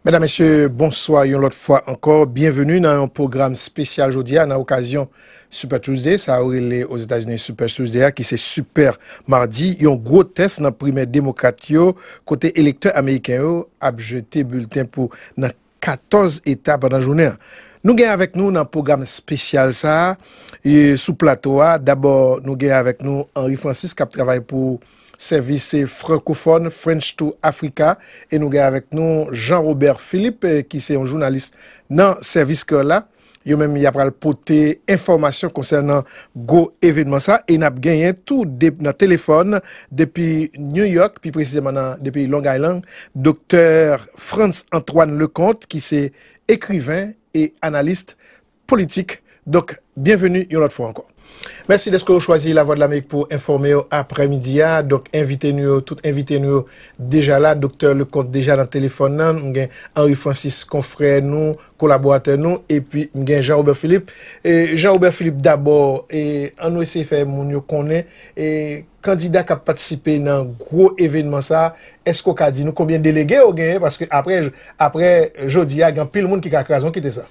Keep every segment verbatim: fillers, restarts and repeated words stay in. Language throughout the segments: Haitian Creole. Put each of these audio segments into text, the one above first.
Medam, mesye, bonswa yon lòt fwa ankò. Byenveni nan yon pwogram espesyal jodi a nan okazyon Super Tuesday, sa yo rele Ozetazini Super Tuesday a, ki se Super Mardi, yon gwo tès nan primè demokrat yo, kote elektè ameriken yo ap jete bilten pou nan katòz eta pandan jounen an. Nou gen avèk nou nan pwogram espesyal sa a, e, sou plato a, dabò, nou gen avèk nou Henri Francis k ap travay pou sèvis, e, frankofòn, French to Africa, e nou gen avèk nou Jean Robert Philippe, e, ki se yon jounalis nan sèvis kreyòl la. Yo menm, y ap pral pote enfòmasyon konsènan gwo evènman sa, e n ap genyen tou de, nan telefòn depi New York, pi presizèman nan, depi Long Island, Doktè Frantz Antoine Leconte, ki se ekriven e analis politik. Donk, byenveni yon lòt fwa ankò. Mèsi dèske w chwazi Lavwadlamerik pou enfòme w aprèmidi a. Donk, envite nou yo, tout envite nou yo deja la. Doktè Leconte deja nan telefòn nan. M gen Henri Francis, konfrè nou, kolaboratè nou, epi m gen Jean Robert Philippe. E, Jean Robert Philippe, dabò, e, an nou eseye fè moun yo konnen, e, kandida k ap patisipe nan gwo evènman sa a, èske w ka di nou konbyen delege yo genyen? Paske apre, apre jodi a, gen anpil moun ki ka kraze yon kite sa.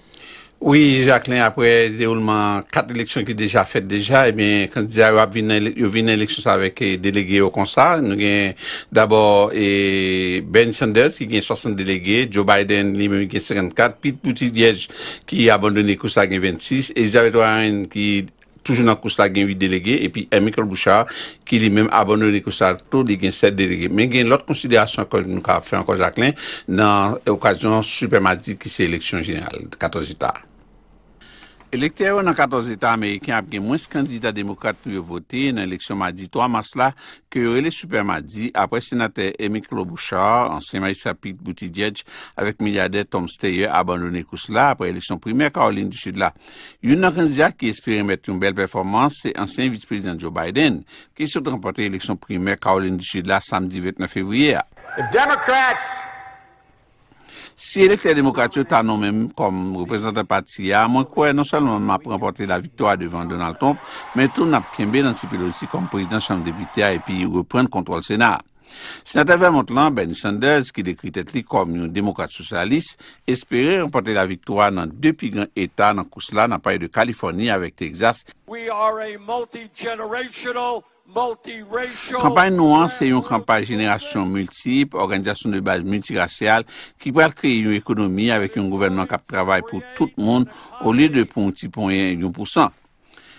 Wi, Jacquelin, apre dewoulman kat eleksyon ki deja fèt deja, ebyen, kandida yo ap vin nan ele-, yo vin nan eleksyon sa avèk, e, delege yo konsa. Nou gen dabò, e, Bernie Sanders ki gen swasant delege, Joe Biden li menm gen senkannkat, Pete Buttigieg ki abandone kous la gen vennsis, Elizabeth Warren ki toujou nan kous la gen uit delege, epi Amy Klobuchar ki li menm abandone kous la tou, li gen sèt delege. Men gen lòt konsiderasyon ke nou ka fè ankò, Jacquelin, nan okazyon Super Mardi ki se eleksyon jeneral katòz eta a. Elektè yo nan katòz eta ameriken ap gen mwens kandida demokrat pou yo vote nan eleksyon madi twa mas la, ke yo rele Super Mardi, apre senatè Amy Klobuchar, ansyen majistra Pete Buttigieg, avèk milyadè Tom Steyer abandone kous la apre eleksyon primè Kawolin di Sid la. Youn nan kandida ki espere mèt yon bèl pèfòmans se ansyen vis prezidan Joe Biden, ki sot ranpòte eleksyon primè Kawolin di Sid la samdi vennèf fevriye a. If Democrats Si elektè demokrat yo ta nonmen m kòm reprezantan pati a, mwen kwè non sèlman m ap ranpòte laviktwa devan Donald Trump, men tou n ap kenbe Nancy Pelosi kòm prezidan Chanm Depite a epi reprann kontwòl Sena a. Senatè Vermont lan, Bernie Sanders, ki dekri tèt li kòm yon demokrat sosyalis, espere ranpòte laviktwa nan de pi gran eta nan kous la, nan pay de Kalifòni avèk Texas. We are a multi-generational, multiracial Kanpay nou an se yon kanpay jenerasyon miltip, òganizasyon de baz miltirasyal ki pral kreye yon ekonomi avèk yon gouvènman k ap travay pou tout moun olye de pou yon ti ponyen yon pousan.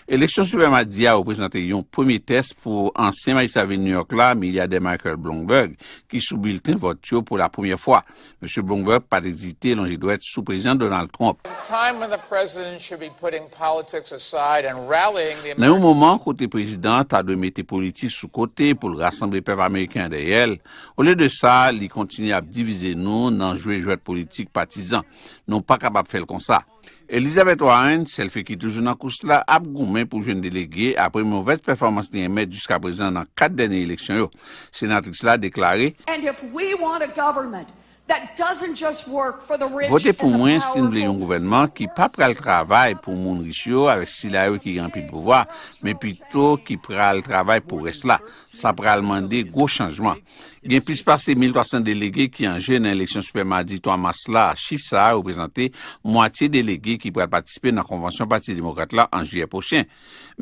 Eleksyon Super Mardi a reprezante yon premye tès pou ansyen majistra vil New York la, milyadè Michael Bloomberg, ki sou bilten vòt yo pou la premyè fwa. Mesye Bloomberg pa t ezite lonje dwèt sou Prezidan Donald Trump. At a time when the president should be putting politics aside and rallying the Nan yon moman kote prezidan an ta dwe mete politik sou kote pou l rasanble pèp ameriken an dèyè l, olye de sa, li kontinye ap divize nou nan jwe jwèt politik patizan. Nou pa kapab fè l konsa. Elizabeth Warren, sèl fi ki toujou nan kous la, ap goumen pou jwenn delege apre movèz pèfòmans li enmèt jiskaprezan nan kat dènye eleksyon yo. Senatris la deklare, And if we want a government that doesn't just work for the rich Vote pou and the mwen si n vle yon powerful, gouvènman ki pa pral travay pou moun rich yo avèk sila yo ki gen anpil pouvwa, men pito ki pral travay pou rès la. Sa pral mande gwo chanjman. Gen plis pase mil twa san delege ki an je nan eleksyon Super Mardi twa mas la. Chif sa a reprezante mwatye delege ki pral patisipe nan konvansyon Pati Demokrat la an jiyè pwochen.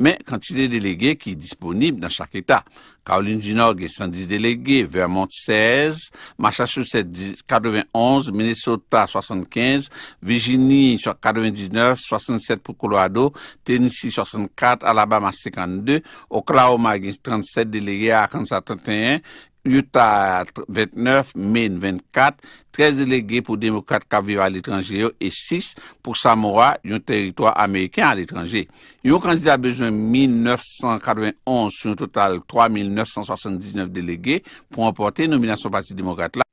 Men kantite delege ki disponib nan chak eta. Kawolin di Nò gen san dis delege, Vermont sèz, Massachusetts katrevenn onz, Minnesota swasannkenz, Vijini katrevendiznèf, swasannsèt pou Colorado, Tennessee swasannkat, Alabama senkannde, Oklahoma gen trannsèt delege, Arkansas trannteyen, Utah ventnèf, Maine vennkat, trèz delege pou Demokrat k ap viv aletranje yo e sis pou Samoa, yon teritwa ameriken aletranje. Yon kandida bezwen mil nèf san katrevenn onz sou yon total twa mil nèf san swasanndiznèf delege pou ranpòte nominasyon Pati Demokrat la.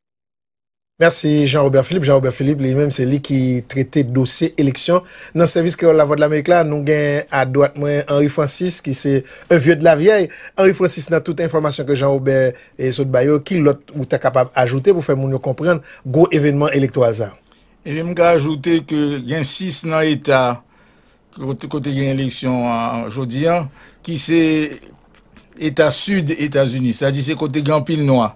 Mèsi Jean Robert Philippe. Jean Robert Philippe, li menm, se li ki trete dosye eleksyon nan sèvis kreyòl Lavwadlamerik la. Nou gen a dwat mwen Henri Francis, ki se un vieux de la vieille. Henri Francis, nan tout enfòmasyon ke Jean Robert, eh, sot ba yo, ki lòt ou ta kapab ajoute pou fè moun yo konprann gwo evènman elektoral sa? Ebyen, m ka ajoute ke gen sis nan eta kote, kote gen eleksyon, a, jodi a, ki se eta sid Etazini, sètadi se kote gen anpil nwa.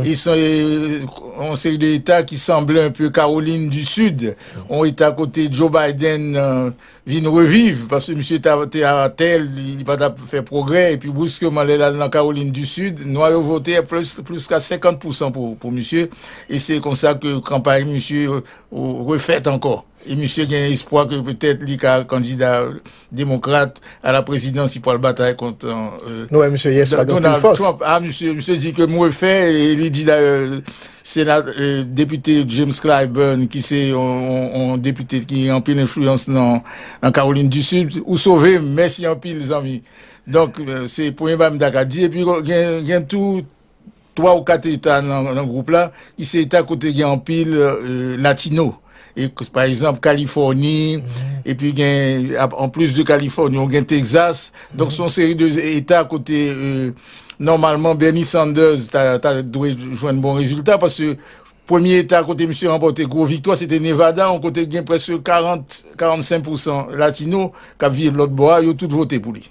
E se yon seri de eta ki sanble enpe Kawolin di Sid, yon eta kote Joe Biden, euh, vin reviv, paske misye ta, te atè, li, li pa t ap fè pwogrè, epi briskeman, lè l al nan Kawolin di Sid, nwa yo vote plis, plis ka senkant pousan pou, pou misye, e se konsa ke kanpay misye, euh, refèt ankò. E misye gen espwa ke petèt li ka kandida demokrat a la prezidans, li pral batay kont, euh, Nou wè misye yè swa gen anpil Donald fòs. Trump. A, misye, misye di ke m refè, e li di dayè, sena, euh, depite James Clyburn, ki se yon, yon, yon depite ki gen anpil enfliyans nan, nan Kawolin di Sid, ou sove m, mèsi anpil, zanmi. Donk, euh, se premye bagay m ta ka di. Epi gen, gen tou twa ou kat eta nan, nan gwoup la, ki se eta kote gen anpil, euh, latino. E, pa egzanp, Kalifòni, epi gen, ap-, anplis de Kalifòni, ou gen Texas. Donk, se yon seri de eta kote, euh, nòmalman, Bernie Sanders ta, ta dwe jwenn bon rezilta, paske premye eta kote misye ranpòte gwo viktwa, se te Nevada, yon kote gen prèske karant, karannsenk pousan latino k ap vire lòt bò a, yo tout vote pou li.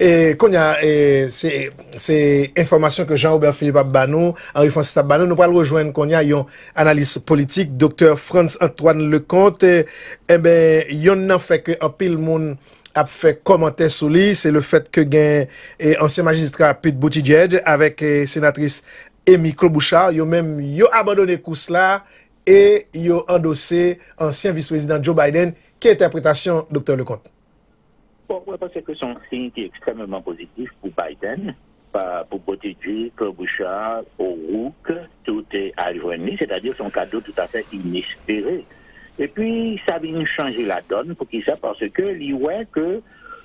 E kounye a, e, se, se enfòmasyon ke Jean Robert Philippe ap ba nou, Henri Francis ap ba nou. Nou pral rejwenn kounye a yon analis politik, Doktè Frantz Antoine Leconte. Enben, yonn nan fè ke anpil moun ap fè kòmantè sou li, se le fèt ke gen, e, ansyen majistra Pete Buttigieg avèk, e, senatris Amy Klobuchar, yo menm, yo abandone kous la e yo andose ansyen vis prezidan Joe Biden. Ki entèpretasyon Doktè Leconte? Bon, mwen panse ke se yon siy ki ekstrèmeman pozitif pou Biden, pa, pou Buttigieg, Klobuchar, O'Rourke, tout, e, al jwenn li, sètadi se yon kado toutafè inespere. Epi, sa vin chanje ladòn. Poukisa? Paske li wè ke,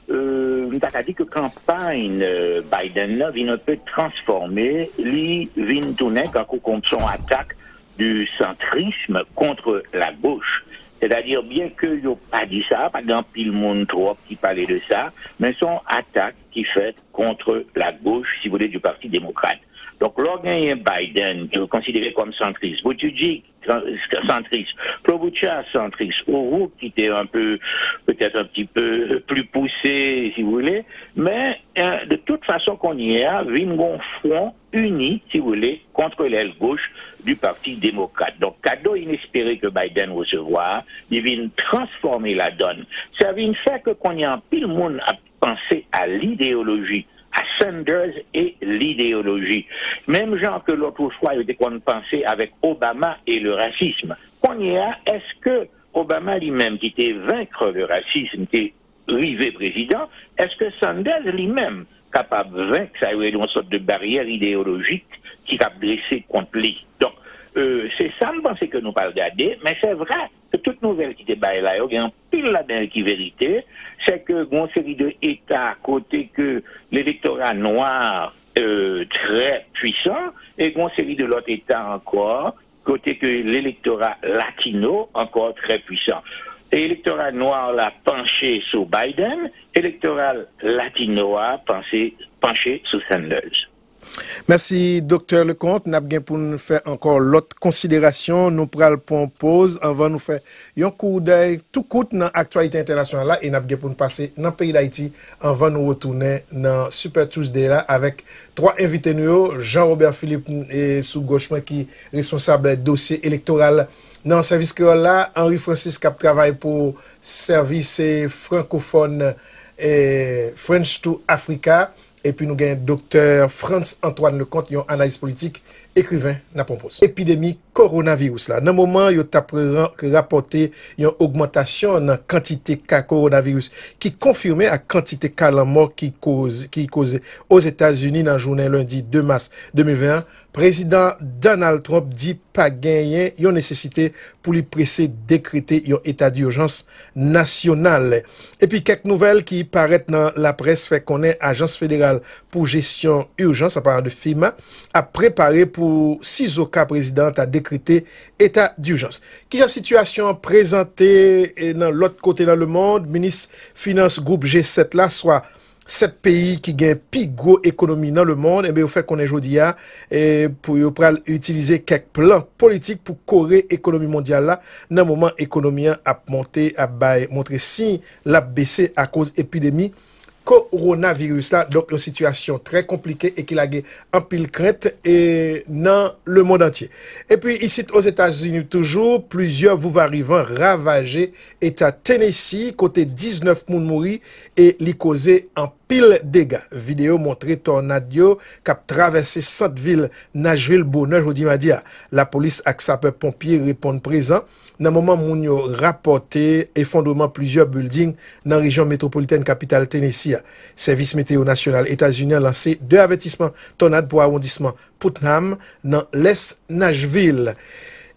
euh, m ta ka di ke kanpay, euh, Biden nan vin enpe transfòme, li vin tounen tankou kòm se yon atak du centrisme contre la gauche. Sètadi, byen ke yo pa di sa, pa gen anpil moun twòp ki pale de sa, men se yon atak ki fèt contre la gauche, si vous voulez, du Parti démocrate. Donk, lè w genyen Biden, ke yo konsidere kòm santris, Buttigieg, san-, santris, Klobuchar santris, O'Rourke ki te un peu, peut-être un petit peu plus poussé, si vous voulez, men, euh, de toute façon, kounye a, vin gon fwon ini, si vous voulez, contre l'aile gauche du Parti démocrate. Donk, kado inespere ke Biden resevwa, li vin transfòme ladòn. Sa vin fè ke kounye a anpil moun ap panse a lideyoloji, à Sanders et l'idéologie. Menm jan ke lòt oswa yo te konn panse avèk Obama et le racisme. Kounye a, èske Obama li menm ki te vaincre le racisme, te rive prezidan, èske Sanders li menm kapab venk sa yo rele yon sòt de baryè ideyolojik ki t ap drese kont li? Donk, euh, se sa m panse ke nou pral gade, men se vre ke tout nouvèl ki te bay la yo, gen anpil ladan yo ki verite, se ke gen yon seri de eta kote ke l'elektora nwa, euh, trè pwisan, e gen yon seri de lòt eta ankò kote ke l'elektora latino ankò trè pwisan. E elektora nwa la panche sou Biden, elektora latino a panse, panche sou Sanders. Mèsi, Doktè Leconte. N ap gen pou n fè ankò lòt konsiderasyon. Nou pral pran yon poz anvan nou fè yon koudèy tou kout nan aktyalite entènasyonal la e n ap gen pou n pase nan peyi Dayiti anvan nou retounen nan Super Tuesday la avèk twa envite nou yo, Jean Robert Philippe, e, sou gòch mwen ki responsab dosye elektoral nan sèvis kreyòl la, Henri Francis k ap travay pou sèvis, e, frankofòn, e, French to Africa, epi nou gen Doktè Frantz Antoine Leconte, yon analis politik, ekriven, n ap pran poz. Epidemi kowonaviris la. Nan moman yo t ap ra-, rapòte yon ogmantasyon nan kantite ka kowonaviris ki konfime ak kantite ka lanmò ki koz-, ki koze Ozetazini nan jounen lendi de mas de mil ven an, Prezidan Donald Trump di pa genyen yon nesesite pou li prese dekrete yon eta dijans nasyonal. Epi kèk nouvèl ki parèt nan laprès fè konnen Ajans Federal pou Jesyon Ijans, an palan de FEMA, ap prepare pou sizoka prezidan an ta dekrete eta dijans. Kijan sitiyasyon an prezante, e, nan lòt kote nan lemonn? Minis finans gwoup G sèt la, swa sèt peyi ki gen pi gwo ekonomi nan lemonn, enben, yo fè konnen jodi a, e, pou yo pral itilize kèk plan politik pou kore ekonomi mondyal la nan moman ekonomi an ap monte, ap bay, montre siy l ap bese akoz epidemi kowonaviris la. Donk, yon sitiyasyon trè konplike e ki lage anpil krent e nan lemonn antye. Epi, isit Ozetazini toujou, plizyè vouvarivan ravaje eta Tennessee, kote diznèf moun mouri e li koze anpil dega. Videyo montre tònad yo k ap travèse sant vil Nashville bonè jodi madi a. Lapolis ak sapè ponpye reponn prezan nan moman moun yo rapòte efondreman plizyè bilding nan rejyon metwopolitèn kapital Tennessee a. Sèvis Meteo Nasyonal Etazini an lanse de avètisman tònad pou awondisman Putnam nan lès Nashville.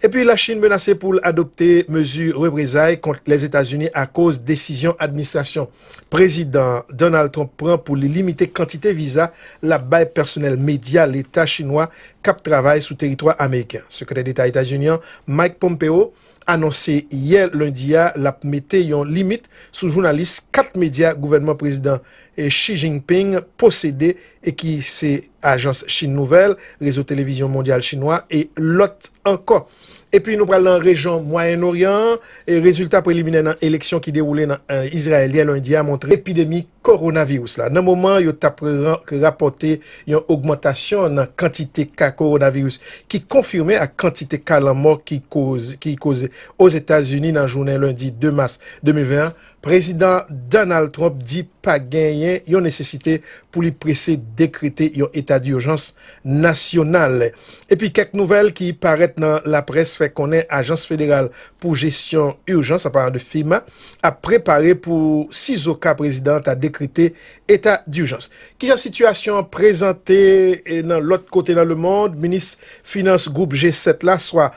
Epi Lachin menase pou l adopte mezi reprezay kont Lèzetazini akoz desizyon administrasyon Prezidan Donald Trump pran pou li limite kantite viza l ap bay pèsonèl medya leta chinwa k ap travay sou teritwa ameriken. Sekretè Deta Etazini an, Mike Pompeo, anonse yè lendi a l ap mete yon limit sou jounalis kat medya gouvènman Prezidan, eh, Xi Jinping posede e ki se ajans Chin Nouvèl, rezo televizyon mondyal chinwa e lòt ankò. Epi nou pral nan rejyon Mwayen Oryan an, e rezilta preliminè nan eleksyon ki dewoule nan, eh, Izrayèl yè lendi a montre epidemi kowonaviris la. Nan moman yo t ap ra-, rapòte yon ogmantasyon nan kantite ka kowonaviris ki konfime ak kantite ka lanmò ki koz-, ki koze Ozetazini nan jounen lendi de mas de mil ven an, Prezidan Donald Trump di pa genyen yon nesesite pou li prese dekrete yon eta dijans nasyonal. Epi kèk nouvèl ki parèt nan laprès fè konnen Ajans Federal pou Jesyon Ijans, an palan de FEMA, ap prepare pou sizoka prezidan an ta dekrete eta dijans. Kijan sitiyasyon an prezante, eh, nan lòt kote nan lemonn? Minis finans gwoup G sèt la, swa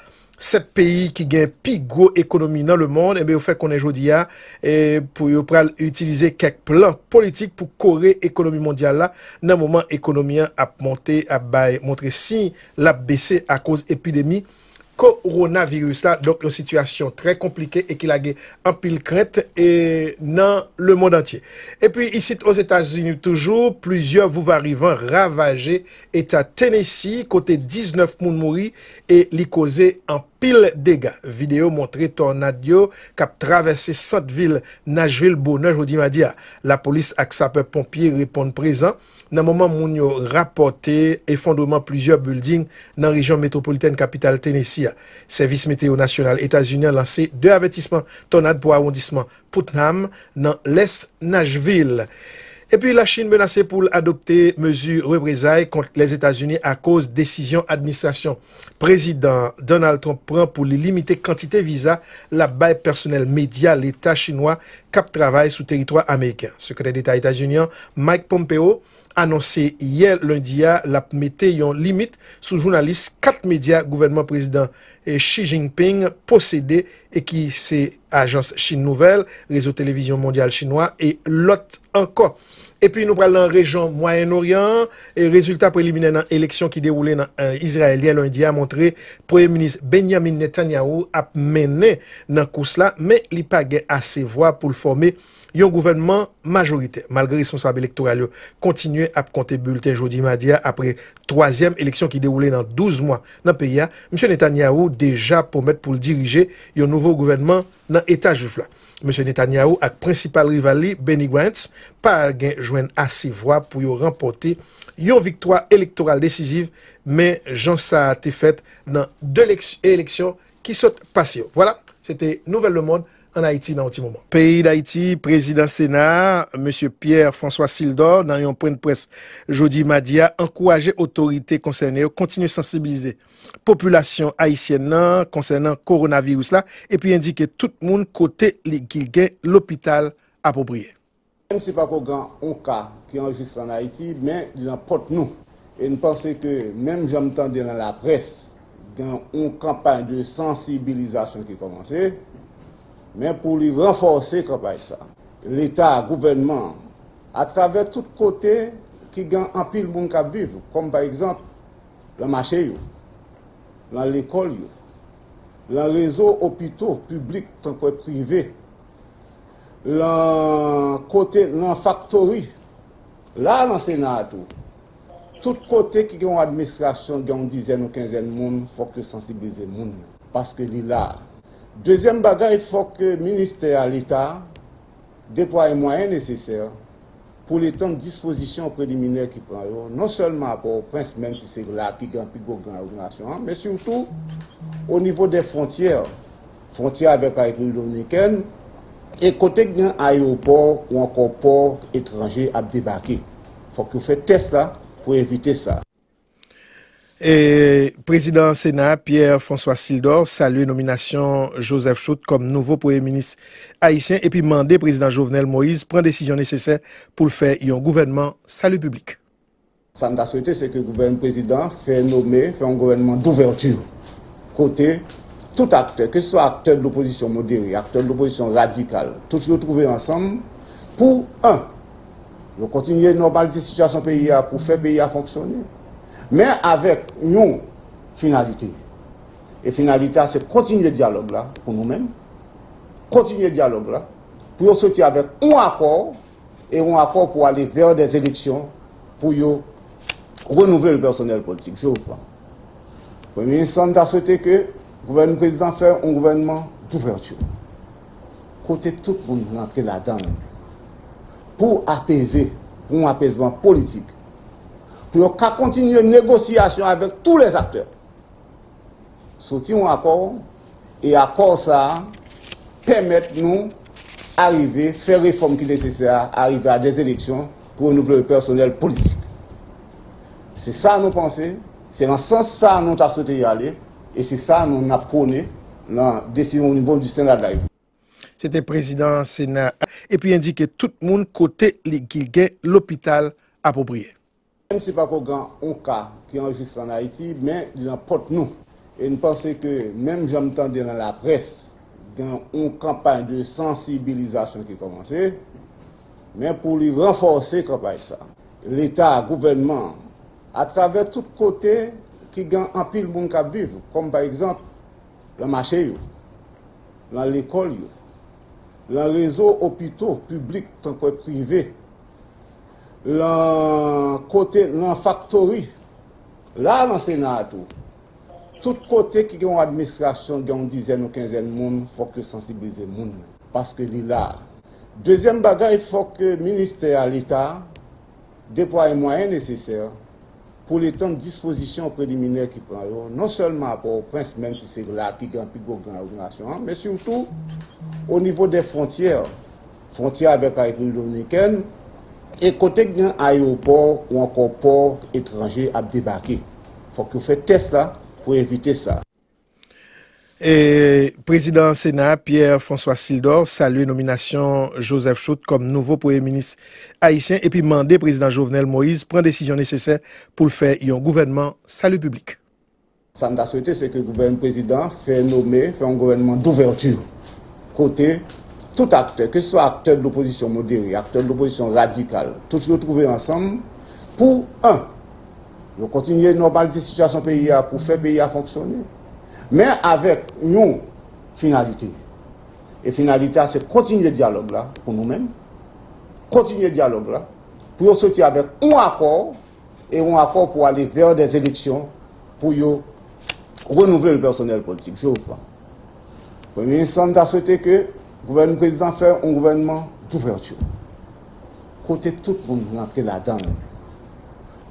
sèt peyi ki gen pi gwo ekonomi nan lemonn, enben, yo fè konnen jodi a, eh, pou yo pral itilize kèk plan politik pou kore ekonomi mondyal la, nan moman ekonomi an ap monte, ap bay, montre siy l ap bese akoz epidemi kowonaviris la. Donk, yon sitiyasyon trè konplike e ki lage anpil krent e nan lemonn antye. Epi, isit Ozetazini toujou, plizyè vouvarivan ravaje eta Tennessee, kote diznèf moun mouri e li koze anpil dega. Videyo montre tònad yo k ap travèse sant vil Nashville bonè jodi madi a. Lapolis ak sapè ponpye reponn prezan nan moman moun yo rapòte efondreman plizyè bilding nan rejyon metwopolitèn kapital Tennessee a. Sèvis Meteo Nasyonal Etazini an lanse de avètisman tònad pou awondisman Putnam nan lès Nashville. Epi Lachin menase pou l adopte mezi reprezay kont Lèzetazini akoz desizyon administrasyon Prezidan Donald Trump pran pou li limite kantite viza l ap bay pèsonèl medya leta chinwa k ap travay sou teritwa ameriken. Sekretè Deta Etazini an, Mike Pompeo, anonse yè lendi a l ap mete yon limit sou jounalis kat medya gouvènman Prezidan, eh, Xi Jinping posede e ki se ajans Chin Nouvèl, rezo televizyon mondyal chinwa e lòt ankò. Epi nou pral nan rejyon Mwayen Oryan an, e rezilta preliminè nan eleksyon ki dewoule nan, eh, Izrayèl yè lendi a montre Premye Minis Benjamin Netanyahu ap mennen nan kous la, men li pa gen ase vwa pou l fòme yon gouvènman majoritè. Malgre responsab elektoral yo kontinye ap konte bilten jodi madi a apre twazyèm eleksyon ki dewoule nan douz mwa nan peyi a, Misye Netanyahu deja pwomèt pou l dirije yon nouvo gouvènman nan Eta Jwif la. Misye Netanyahu ak prensipal rival li, Benny Gantz, pa gen jwenn ase vwa pou yo ranpòte yon viktwa elektoral desiziv, men jan sa a te fèt nan de leks-, eleksyon ki sot pase yo. Vwala, se te Nouvèl Lemonn ann Ayiti nan yon ti moman. Peyi Dayiti, Prezidan Sena a, Mesye Pierre François Sildor, nan yon pwennprès jodi madi a, ankouraje otorite konsène yo kontinye sansibilize popilasyon ayisyèn nan konsènan kowonaviris la, epi endike tout moun kote li ki gen lopital apwopriye. Menm si pako gen yon ka ki anrejistre ann Ayiti, men li nan pòt nou. E n panse ke, menm jan m tande nan laprès, gen yon kanpay de sansibilizasyon ki kòmanse, men pou li ranfòse kanpay sa, Leta, gouvènman, atravè tout kote ki gen anpil moun k ap viv, kòm pa egzanp, nan mache yo, nan lekòl yo, nan rezo opito piblik tankou prive, nan kote, nan faktori, la nan Sena a tou. Tout kote ki gen yon administrasyon, gen yon dizèn ou kenzèn moun, fòk yo sansibilize moun yo, paske li la. Dezyèm bagay, fòk ke ministè a, Leta, deplwaye mwayen nesesè Pou letan dispozisyon preliminè ki pran yo, non sèlman a Pòtoprens, menm si se la ki gen pi gwo gran aglomerasyon an, men sitou o nivo dè fwontyè, fwontyè avèk la Repiblik Dominikèn, e kote k gen ayewopò ou ankò pò etranje ap debake. Fòk yo fè tès la pou evite sa. E Prezidan Sena a, Pierre François Sildor, salye nominasyon Joseph Choutte kòm nouvo premye minis ayisyen epi mande Prezidan Jovenel Moïse pran desizyon nesesè pou l fè yon gouvènman sali piblik. Sa n ta swete, se ke gouvèn prezidan fè nome, fè yon gouvènman douvèti, kote tout aktè, ke se swa aktè de lopozisyon modere, aktè de lopozisyon radikal, tout yo twouve ansanm pou, en, yo kontinye nòmalize sitiyasyon peyi a pou fè peyi a fonksyone, men avèk yon finalite. E finalite a se kontinye dyalòg la pou nou menm, kontinye dyalòg la pou yo soti avèk yon akò, e yon akò pou ale vè dè eleksyon pou yo renouvle le pèsonèl politik. Je reprends. Premye minis lan ta swete ke gouvèn prezidan fè yon gouvènman douvèti, kote tout moun rantre ladan l pou apeze, pou yon apezman politik, pou yo ka kontinye negosyasyon avèk tou lè aktè. Soti yon akò, e akò sa a pèmèt nou arive fè refòm ki nesesè a, arive a dè eleksyon pou renouvle le pèsonèl politik. Se sa nou panse, se nan sans sa nou ta swete y ale, e se sa nou n ap pwone nan desizyon o nivo di Sena de la Repiblik. Se te prezidan Sena a, epi endike tout moun kote li ki gen lopital apwopriye. Menm si pako gen yon ka ki anrejistre ann Ayiti, men li nan pòt nou. E n panse ke, menm jan m tande nan laprès, gen yon kanpay de sansibilizasyon ki kòmanse, men pou li ranfòse kanpay sa, Leta, gouvènman, atravè tout kote ki gen anpil moun k ap viv, kòm pa egzanp, nan mache yo, nan lekòl yo, nan rezo opito piblik tankou prive, nan kote, nan faktori, la nan Sena a tou. Tout kote ki gen yon administrasyon, gen yon dizèn ou kenzèn moun, fòk yo sansibilize moun nan, paske li la. Dezyèm bagay, fòk ke ministè a, Leta, deplwaye mwayen nesesè pou letan dispozisyon preliminè ki pran yo, non sèlman a Pòtoprens, menm si se la ki gen pi gwo gran aglomerasyon an, men sitou o nivo dè fwontyè, fwontyè avèk la Repiblik Dominikèn, e kote k gen ayewopò ou ankò pò etranje ap debake. Fòk yo fè tès la pou evite sa. E Prezidan Sena a, Pierre François Sildor, salye nominasyon Joseph Choutte kòm nouvo premye minis ayisyen epi mande Prezidan Jovenel Moïse pran desizyon nesesè pou l fè yon gouvènman sali piblik. Sa n ta swete, se ke gouvèn prezidan fè nome, fè yon gouvènman douvèti, kote tout aktè, ke se swa aktè de lopozisyon modere, aktè de lopozisyon radikal, tout yo twouve ansanm pou, en, yo kontinye nòmalize sitiyasyon peyi a pou fè peyi a fonksyone, men avèk yon finalite. E finalite a se kontinye dyalòg la pou nou menm, kontinye dyalòg la pou yo soti avèk yon akò, e yon akò pou ale vè dè eleksyon pou yo renouvle le pèsonèl politik. Je reprends. Premye minis lan ta swete ke gouvèn prezidan fè yon gouvènman douvèti, kote tout moun rantre ladan l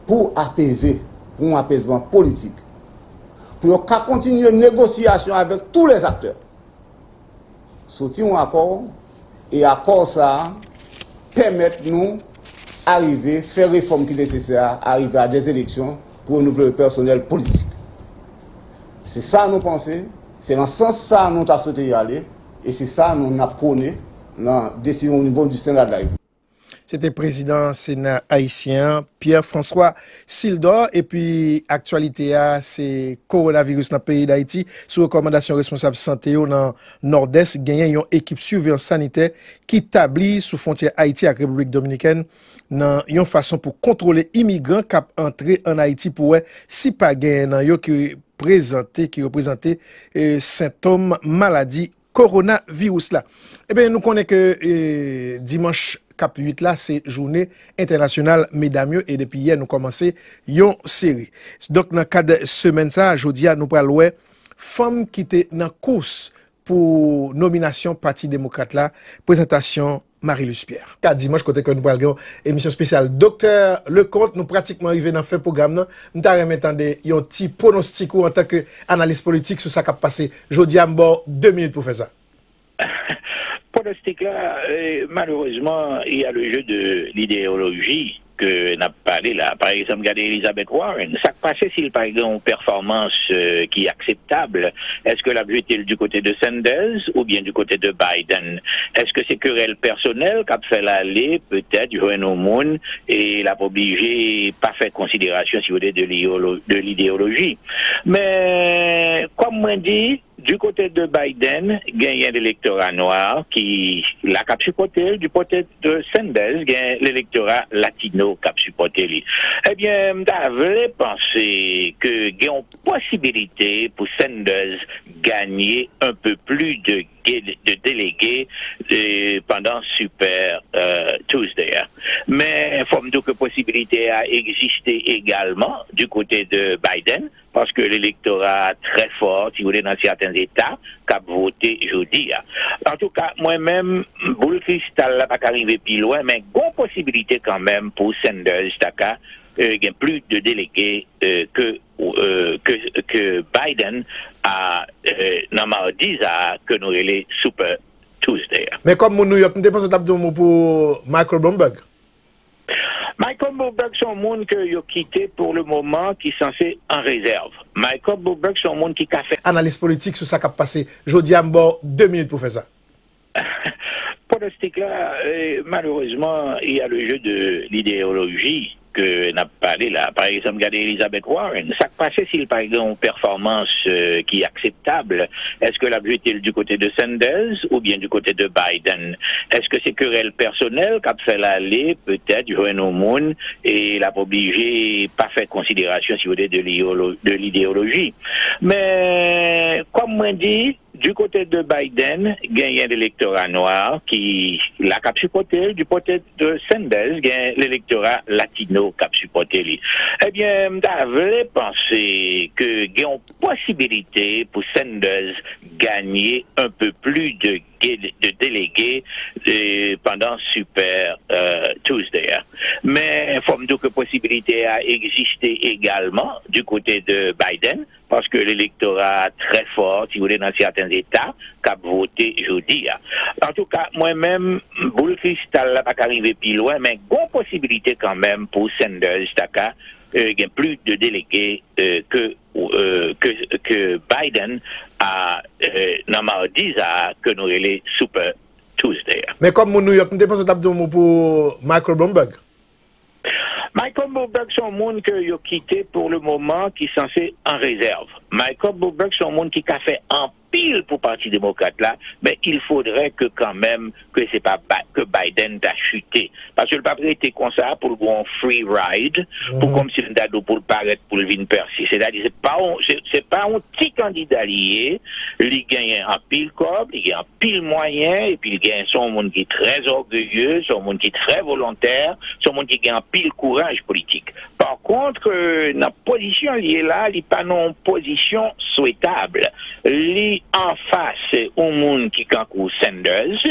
pou apeze, pou yon apezman politik, pou yo ka kontinye negosyasyon avèk tou lè aktè. Soti yon akò, e akò sa a pèmèt nou arive fè refòm ki nesesè a, arive a dè eleksyon pou renouvle le pèsonèl politik. Se sa nou panse, se nan sans sa nou ta swete y ale, e se sa nou n ap pwone nan desizyon o nivo di Sena de la Repiblik. Se te prezidan Sena ayisyen an, Pierre François Sildor, epi aktyalite a, se kowonaviris nan peyi Dayiti. Sou rekòmandasyon responsab sante yo nan Nòdès, genyen yon ekip siveyans sanitè ki tabli sou fwontyè Ayiti ak Repiblik Dominikèn nan yon fason pou kontwole imigran k ap antre ann Ayiti pou wè si pa genyen nan yo ki prezante, ki yo prezante, eh, sentòm maladi kowonaviris la. Ebyen, nou konnen ke, eh, dimanch k ap vin la, se jounen entènasyonal medam yo, e depi yè, nou kòmanse yon seri. Donk, nan kad semèn sa a, jodi a, nou pral wè fanm ki te nan kous pou nominasyon Pati Demokrat la, prezantasyon Marie-Luce Pierre. Ka dimanch kote ke nou pral gen yon emisyon espesyal. Doktè Leconte, nou pratikman rive nan fen pwogram nan. M ta renmen tande yon ti pwonostik ou antanke analis politik sou sa k ap pase jodi a. M ba w de minit pou fè sa. Pwonostik la, euh, malerezman, il y a le jeu de l'idéologie ke n ap pale la. Pa egzanp, gade Elizabeth Warren. Sa k pase si l pa gen yon pèfòmans euh, ki akseptab? Èske l ap jete l du kote de Sanders oubyen du kote de Biden? Èske se kerèl pèsonèl k ap fè l ale petèt jwenn yon moun e l ap oblije pa fè konsiderasyon, si w vle, de liyolo- de lideyoloji? Men, kòm mwen di, du kote de Biden, genyen lelektora nwa ki la k ap sipòte l, du kote de Sanders, gen lelektora latino k ap sipòte li. Ebyen, m ta vle panse ke gen yon posibilite pou Sanders gagner un peu plus de, de délégués euh, pendant Super euh, Tuesday. Men fò m di w ke posibilite a egziste egalman du kote de Biden, paske lelektora trè fò, si w vle, nan sèten eta, k ap vote jodi a. Antouka, mwen menm, boul kristal la pa ka rive pi lwen, men gon posibilite kanmenm pou Sanders ta ka euh, gen plis de delege euh, ke, euh, ke, ke Biden a euh, nan madi sa a ke nou rele Super Tuesday a. Men kòm moun New York, m te panse w t ap di yon mo pou Michael Bloomberg. Michael Bloomberg se yon moun ke yo kite pour le moment ki sanse an rezèv. Michael Bloomberg se yon moun ki ka fè. Analis politik sou sa k ap pase jodi a, m ba w de minit pou fè sa. Pwonostik la, euh, malerezman, il y a le jeu de l'idéologie ke n ap pale la. Pa egzanp, gade Elizabeth Warren. Sa k pase si l pa gen yon pèfòmans euh, ki akseptab? Èske l ap jete l du kote de Sanders oubyen du kote de Biden? Èske se kerèl pèsonèl k ap fè l ale petèt jwenn yon moun e l ap oblije pa fè konsiderasyon, si w vle, de liyolo- de lideyoloji? Men, kòm mwen di, du kote de Biden, genyen lelektora nwa ki la k ap sipòte l, du kote de Sanders, gen lelektora latino k ap sipòte li. Ebyen, m ta vle panse ke gen yon posibilite pou Sanders gagner un peu plus de, de délégués euh, pendant Super euh, Tuesday. Men fò m di w ke posibilite a egziste egalman du kote de Biden, paske lelektora trè fò, si w vle, nan sèten eta, k ap vote jodi a. Antouka, mwen menm, boul kristal la pa ka rive pi lwen, men gon posibilite kanmenm pou Sanders ta ka euh, gen plis de delege euh, ke, euh, ke, ke Biden a euh, nan madi sa a ke nou rele Super Tuesday a. Men kòm moun New York, m te panse w t ap di yon mo pou Michael Bloomberg. Michael Bloomberg se yon moun ke yo kite pour le moment ki sanse an rezèv. Michael Bloomberg se yon moun ki ka fè anpil pou Pati Demokrat la, men il faudrait que quand même que se pa Bi- que Biden ta chute. Paske l p ap rete konsa pou l gon free ride, pou kòmsi m ta di w pou l parèt pou l vin pèse. Sètadi se pa yon se, se pa yon ti kandida li ye, li genyen anpil kòb, li gen anpil mwayen, epi li genyen se yon moun ki trè ògeye, se yon moun ki trè volontè, se yon moun ki gen anpil kouraj politik. Pa kont, nan pozisyon li ye la, li pa nan yon pozisyon swetab. Li anfas yon moun ki kankou Sanders,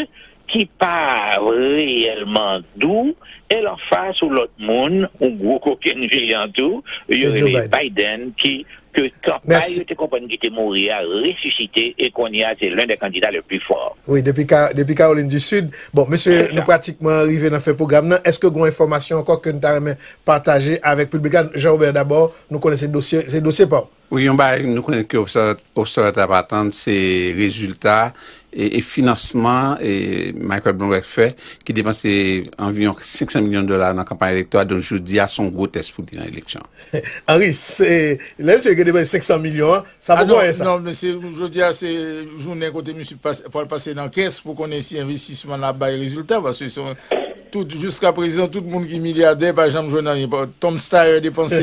ki pa reyèlman dou, e l anfas yon lòt moun, yon gwo kokenn jeyan tou, yo rele Biden, ki ke kanpay yo te konprann ki te mouri a resisite e kounye a se l'un des candidats les plus forts. Wi, depi ka, depi Caroline du Sud. Bon, mesye, nou pratikman rive nan fen pwogram nan. Èske gen yon enfòmasyon ankò ke nou ta renmen pataje avèk piblik la? Jean Robert, dabò, nou konnen se dosye, se dosye pa w. Wi, yon bagay nou konnen ke obsèvatè ap atann se rezilta e, e finansman e Michael Bloomberg fè, ki depanse anviwon senk san milyon dola nan kanpay elektoral. Donk, jodi a, se yon gwo tès pou li nan eleksyon. Henri, se, lè misye gen depanse senk san milyon an, sa poko anyen sa. Non, mesye, jodi a, se jounen kote misye pral pase nan kès pou konnen si envestisman l ap bay rezilta, paske se yon tout, jiska prezan, tout moun ki milyadè pa janm jwenn anyen. Tom Steyer depanse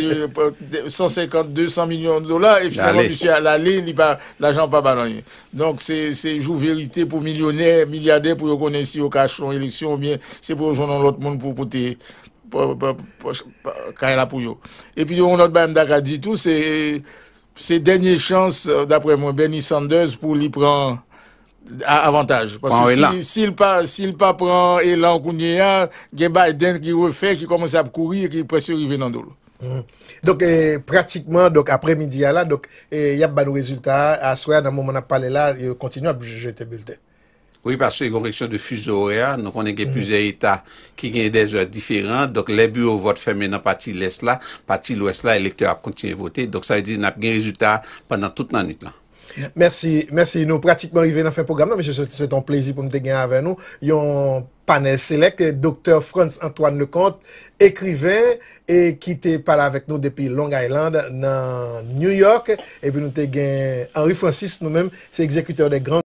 san senkant, de san milyon dola, e finalman, misye al ale, li pa, lajan pa ba l anyen. Donk, se, se jou verite pou milyonè, milyadè, pou yo konnen si yo ka achte yon eleksyon oubyen se pou yo jwenn yon lòt moun pou pote kay la pou yo. Epi, yon lòt bagay m ta ka di tou, se, se dènye chans, daprè mwen, Bernie Sanders pou li pran a- avantaj. Paske si, si l pa, si l pa pran elan kounye a, gen Biden ki refè, ki kòmanse ap kouri e ki prèske rive nan do l. Donk, eh, pratikman, donk, aprè midi a la, donk, eh, y ap ba nou rezilta a, aswè a, nan moman n ap pale la, yo kontinye ap jete bilten. Wi, paske gen yon kesyon de fizo orè, nou konnen gen plizyè eta ki gen dèzè diferan, donk lè biwo vòt fèmen nan pati lès la, pati lwès la, elektè ap kontinye vote, donk sa vle di n ap gen rezilta pandan tout lannwit lan. Mèsi, mèsi. Nou pratikman rive nan fen pwogram nan, mesye, se se te yon plezi pou m te gen avè nou yon panèl selèk, Doktè Frantz Antoine Leconte, ekriven, e ki te pale avèk nou depi Long Island, nan New York. Epi nou te gen Henri Francis, nou menm, se egzekitè de gran